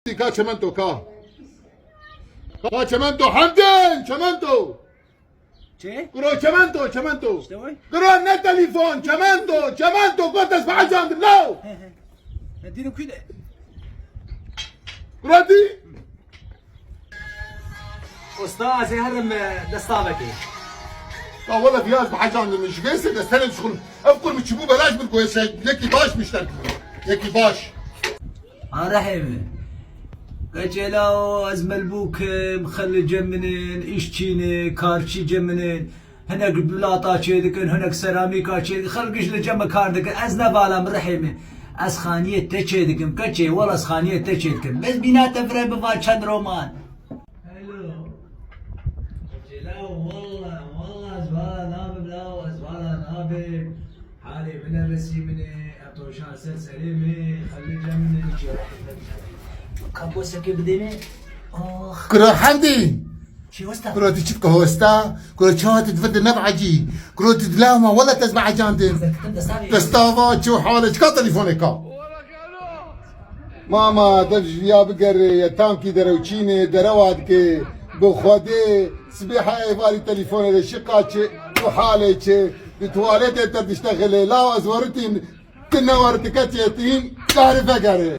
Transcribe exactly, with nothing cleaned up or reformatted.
Ka çimento ka. Ka çimento Hemdî, çimento. Çi? Kuro çimento, çimento. İşte oy. Kuro ne telefon, çimento, çimento. Kuro tesbih candim, law. He, he. Ya dîrê kuyde. Kuro dî. Usta, ez ê herim, e, destavekê. Ya wele viyaz bi hecan min ji vê sê de serê dişxulim. Ev qur min çibû belaş min ku êse yekî baş mişter kir. Yekî baş. Arehê min. Keçê lawo ez melbûk im, xelê cem min in, îşçî ne, karçî cem min in. Hinek bilata çêdikin, hinek seramîka çêdikin. Xelk ji li cem min kar dikin. Ez ne vala min rihê min. Ez xaniyê te çêdikim. Keçê, wela ez xaniyê te çêdikim. Bes bîna te vire biva çend roman. Hello. Keçê lawo, wela, wela ez vala nabim lawo, ez vala nabim. Halê min e, besî min e, etoşan ser serê min, xelê cem min e. Kaposekê bidê min. Ax. Kuro Hemdî. Çi westa? Kuro tu çi dike hosta? Kuro çawa tu divete me bi ecî? Kuro tu dilama wela te ez bi ecan din. Zerkitim destavê. Destava çi û halê çi ka telefonê ka? Mama, dev ji viya bigere, ye tam kî derewçînê, derewa dike, bi Xwedê, sibê heye êvarî telefonê de şiqa çi û halê çi, di tuwaletê te diştexilê, lawa ez weritîn, tu neweritike çêtîn, karî vegere.